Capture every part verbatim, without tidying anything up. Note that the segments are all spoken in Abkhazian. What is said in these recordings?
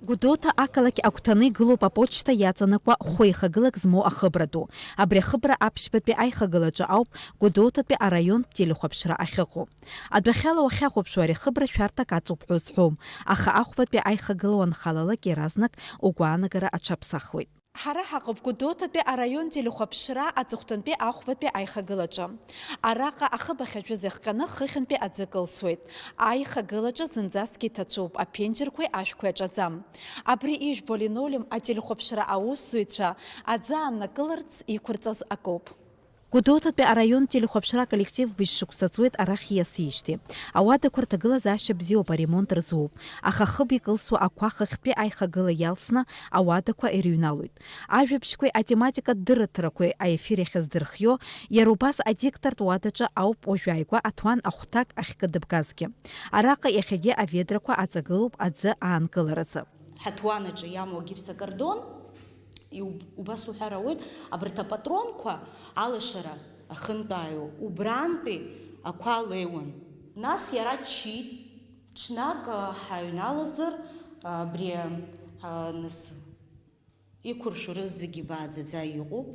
Гәдоуҭа ақалақь агәҭаны игылоуп аԥочта иаҵанакуа хәы еихагылак змоу ахыбра ду. Абри ахыбра аԥшьбатәи аихагылаҿы ауп Гәдоуҭатәи араионтә телехәаԥшра ахьыҟоу. Адәахьала уахьахәаԥшуа ари ахыбра шәарҭак аҵоуп ҳәа узҳәом, аха ахәбатәи аихагыла уанхалалак иаразнак угәаанагара аҽаԥсахуеит. Ҳара ҳаҟоуп Гәдоуҭатәи араион телехәаԥшра аҵыхәтәантәи ахәбатәи аихагылаҿы. Араҟа ахыб ахьажәыз иахҟьаны хыхьынтәи аӡы кылсуеит. Аихагылаҿы зынӡаскгьы иҭацәуп, аԥенџьырқәеи ашәқәеи аҿаӡам. Абри ижәбо алинолеум ателехәаԥшра аусзуҩцәа аӡы ааннакыларц иқәырҵаз акоуп. Гәдоуҭатәи араион телехәаԥшра аколлектив быжь шықәса ҵуеит арахь ииасижьҭеи. Ауадақәа рҭагылазаашьа бзиоуп, аремонт рзуп, аха ахыб икылсуа ақәа хыхьтәи аихагыла иалсны ауадақәа ирыҩналоит. Ажәабжьқәеи атематикатә дырраҭарақәеи аефир иахьаздырхио, иара убас адиктортә уадаҿы ауп уажәааигәа аҭуан ахәҭак ахькыдыбгазгьы. Араҟа иахьагьы аведрақәа аҵагылоуп аӡы аанкыларазы. Ҳаҭуанаҿы иамоу агипсокартон, иуб-, убас уҳәар ауеит, абарҭ апатронқәа алашара ахьынтәааиуа, убрантәи ақәа леиуан. Нас иара ччеит, ҽнак, а, ҳаҩналазар, а, абри, а, нас, иқәыршәу рызегьы бааӡаӡа иҟоуп,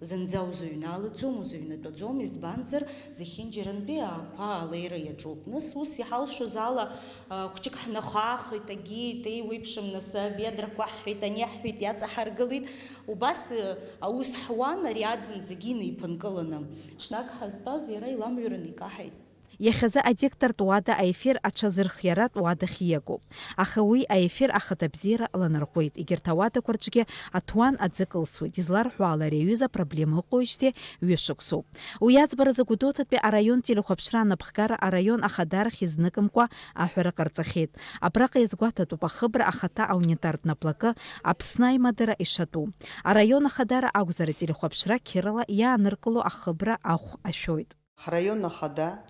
зынӡа узыҩналаӡом, узыҩнатәаӡом, избанзар, зехьынџьарантәи ақәа алеира иаҿуп. Нас ус иҳалшоз ала, а, хәҷык ҳнахаахеит, агьиит, еиуеиԥшым, нас, аведрақәа аҳәҳәеит, ани аҳәҳәеит, иаҵаҳаргылеит. Убас, э, аус ҳуан, ари аӡын зегьы инеиԥынкыланы. Ҽнак ҳазтәаз иара иламҩараны икаҳаит. Иахьазы адиктортә уада аефир аҽазырхиаратә уадахь ииагоуп. Аха уи аефир ахаҭабзиара ланарҟәуеит, егьырҭ ауадақәа рҿгьы аҭуан аӡы кылсуеит, изларҳәо ала ари аҩыза апроблема ыҟоижьҭеи ҩышықәсоуп. Уи аӡбаразы Гәдоуҭатәи араион телехәаԥшра анапхгара араион ахадарахь изныкымкәа аҳәара ҟарҵахьеит. Абраҟа иазгәаҭатәуп ахыбра ахаҭа аунитартә наплакы Аԥсны аимадара ишатәу. Араион ахадара акәзар, ателехәаԥшра қьырала иааныркыло ахыбра ахә ашәоит. Ҳраион ахада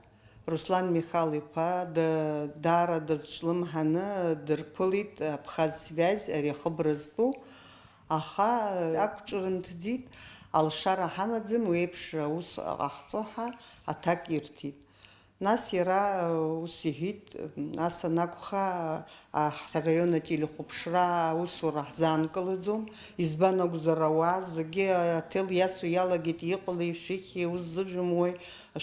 Руслан Михал-иԥа да-, даара дазҿлымҳаны дырԥылеит Абхаз связь ари ахыбра зтәу, аха ақәҿырымҭӡеит, алшара ҳамаӡам, уи еиԥш аус ҟаҳҵо ҳәа аҭак ирҭеит. Нас иара, э, ус иҳәеит, ас анакәха, а, ҳраион ателехәаԥшра аусура ҳзаанкылаӡом, избан акәзар, ауаа зегьы аҭел иасуа иалагеит, иҟалеи, шәыхьи, уззыжәымуеи,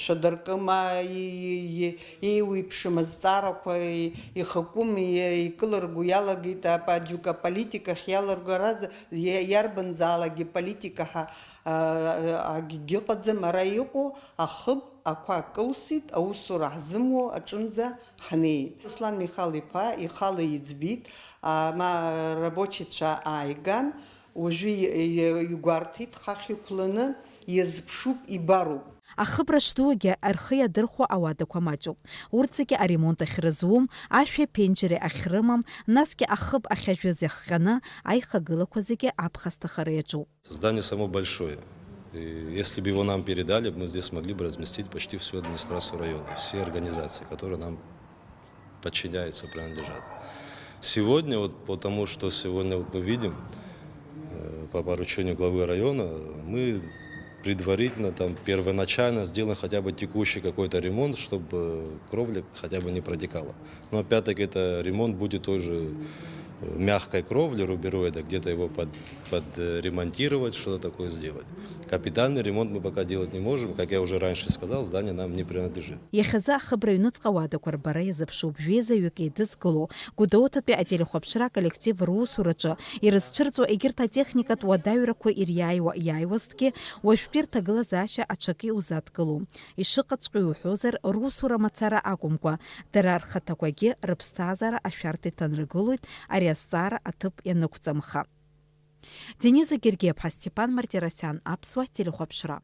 шәадыркыма, и-, и-, и-, еиуеиԥшым азҵаарақәа и-, ихакәым и-, икылырго иалагеит, ап-, аџьука аполитика ахьиалырго, ара з-, иа-, иарбанзаалакгьы политика ҳа, а, а, акгьы ыҟаӡам, ара иҟоу ахыб ақәа кылсит, аусура ҳзымуо аҿынӡа ҳнеит. Руслан Михал-иԥа ихала иӡбеит, а, ма, рабочицәа ааиган, уажәы и-, и-, игәарҭеит, хахь иқәланы иазԥшуп, ибароуп. Ахыбра шдуугьы рхы иадырхәо ауадақәа маҷуп. Урҭ зегьы аремонт ахьрызуым, ашәи аԥенџьыри ахьрымам, насгьы ахыб ахьажәыз иахҟьаны аихагылақәа зегьы аԥхасҭахара иаҿуп. Здание само большое. И если бы его нам передали, мы здесь могли бы разместить почти всю администрацию района, все организации, которые нам подчиняются, принадлежат. Сегодня, вот по тому, что сегодня вот мы видим, э, по поручению главы района, мы предварительно, там, первоначально сделаем хотя бы текущий какой-то ремонт, чтобы кровля хотя бы не протекала. Но опять-таки это ремонт будет тоже, э, мягкой кровли, рубероида, где-то его под-, подремонтировать, что-то такое сделать. Капитальный ремонт мы пока делать не можем, как я уже раньше сказал, здание нам не принадлежит. Иахьазы ахыбра аҩныҵҟа ауадақәа рбара иазыԥшуп, жәеизаҩык еидызкыло, Гәдоуҭатәи ателехәаԥшра аколлектив русураҿы ирызцәырҵуа егьырҭ атехникатә уадаҩрақәа ириааиуа иааиуазҭгьы, уажәтәи рҭагылазаашьа аҽакы иузадкылом. Ишыҟаҵәҟьоу иуҳәозар, русура мацара акәымкәа, дара рхаҭақәагьы рыԥсҭазаара ашәарҭа иҭанаргылоит ари азҵаара аҭыԥ ианықәҵамха. Дениза Гергиаԥҳа, Степан Мартиросиан, Аԥсуа телехәаԥшра.